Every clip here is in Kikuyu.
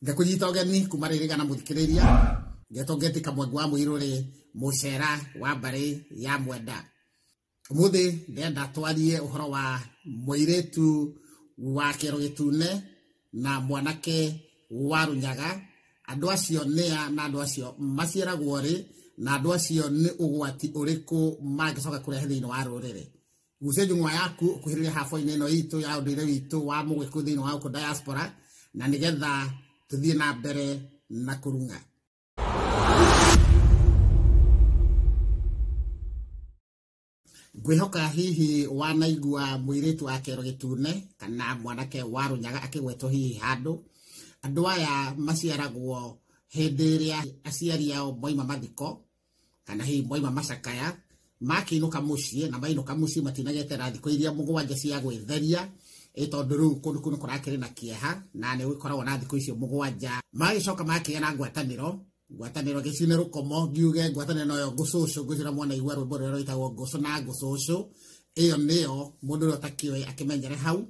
Ngakunyita ũgeni kuma rĩrĩga na mũthikĩrĩria ngetongeti Kamwangi wa Mũirũrĩ mũcera wa mbarĩ ya Mwenda. Ũmũthĩ ndĩrenda twarie ũhoro wa mũirĩtu wa kĩero gĩtune na mwanake wa Runyaga. Andũ acio nĩa na andũ acio maciaragwo rĩ na andũ acio nĩ ũgwati ũrĩkũ mangĩcoka kũrehe thĩinĩ wa rũrĩrĩ. Gucia njũng'wa yaku ũkuhĩrĩrie haboinĩ ĩno itũ ya ũndũire witũ wa mũgĩkũyũ thĩinĩ wa gũkũ diaspora na nĩgetha tũthiĩ na mbere na kũrung'a. Ngwĩhoka hihi wanaigua mũirĩtu wa kĩero gĩtune kana mwanake wa Runyaga akĩgwetwo hihi handũ. Andũ aya maciaragwo hĩndĩ ĩrĩa aciari ao moima mathiko kana hihi moima macakaya makĩinũka mũciĩ na mainũka mũciĩ matinagĩetera thikũ iria mũgwanja cia gwĩtheria tondũ rĩu kũndũ kũu nĩ kũrakĩrĩ na kĩeha na nĩ gũkoragwo na thikũ icio mũgwanja. Magĩcoka makĩgĩa na ngwatanĩro gĩcine rũkomo ngiuge ngwatanĩro noyo ngũcũcũ ngwĩciria mwana igua rwĩmbo rũrĩa rwĩtagwo ngũcũ na ngũcũcũ ĩyo nĩyo mũndũ ũrĩa ũtakĩũĩ akĩmenyere hau.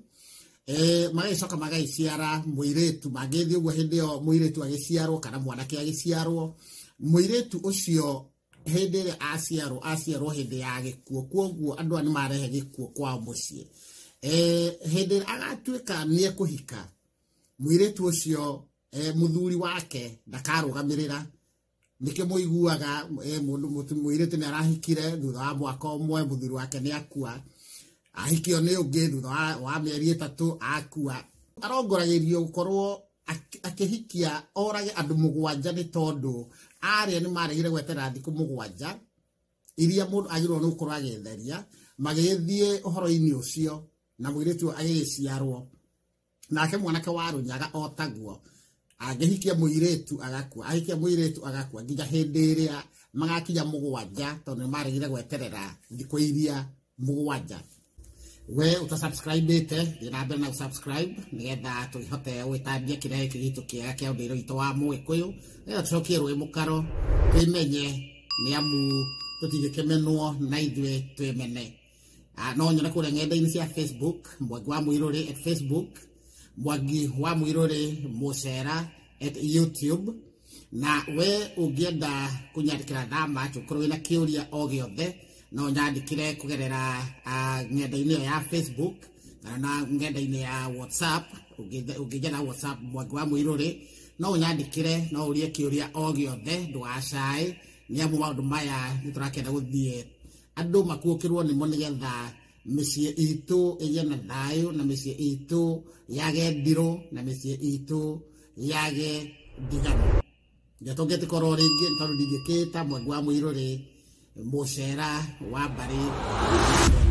Magagĩcoka magagĩciara mũirĩtu mangĩthiĩ ũguo hĩndĩ ĩyo mũirĩtu agĩciarwo kana mwanake agĩciarwo mũirĩtu ũcio hĩndĩ ĩrĩa aciarwo hĩndĩ ya gĩkuũ kwoguo andũ aya nĩ marehe gĩkuũ kwao mũciĩ. Hĩndĩ ĩrĩa agatuĩka nĩ ekũhika mũirĩtu ũcio mũthuri wake ndakarũgamĩrĩra. Nĩkĩo mũiguaga mũirĩtu nĩ arahikire thutha wa mwaka ũmwe mũthuri wake nĩ akua, ahikio nĩ ũngĩ thutha wa mĩeri ĩtatũ akua. Arongoragĩrio gũkorwo akĩhikia orage andũ mũgwanja nĩ tondũ arĩa nĩ maregire gweterera thikũ mũgwanja iria mũndũ agĩrĩirwo nĩ gũkorwo agĩtheria magĩgĩthiĩ ũhoro-inĩ ũcio na mũirĩtu agĩgĩciarwo. Nake mwanake wa Runyaga o taguo angĩhikia mũirĩtu agakua, ahikia mũirĩtu agakua nginya hĩndĩ ĩrĩa magakinya mũgwanja tondũ nĩ maregire gweterera thikũ iria mũgwanja. We utasubscribe-ĩte thiĩ na mbere na gũsubscribe nĩgetha tũhote gwĩtambia kĩrĩa gĩkĩ gitũ kĩega kĩa ũndũire witũ wa mũgĩkũyũ nĩgetha tũcokie rũĩ mũkaro twĩmenye nĩ amu tũtingĩkĩmenwo na ithuĩ twĩmene. No nyone kũrĩa ng'enda-inĩ cia Facebook Mwangi wa Mũirũrĩ at Facebook, Mwangi wa Mũirũrĩ Mũcera at YouTube. Na we ũngĩenda kũnyandĩkĩra thaa ũkorwo wĩna kĩũria o gĩothe no nyandĩkĩre kũgerera ng'enda-inĩ ĩyo ya Facebook kana na ng'enda-inĩ ya WhatsApp. Ũngĩnjetha WhatsApp Mwangi wa Mũirũrĩ no ũnyandĩkĩre no ũrie kĩũria o gĩothe ndũgacae nĩ amu maũndũ maya nĩ tũrakĩenda gũthiĩ andũ makuũkĩrwo nĩmo nĩgetha mĩciĩ itũ ĩgĩe na thayũ na mĩciĩ itũ yage ndirũ na mĩciĩ itũ yage ndigano. Ngetongeti korwo rĩngĩ tondũ ndingĩkĩta Mwangi wa Mũirũrĩ mũcera wa mbarĩ.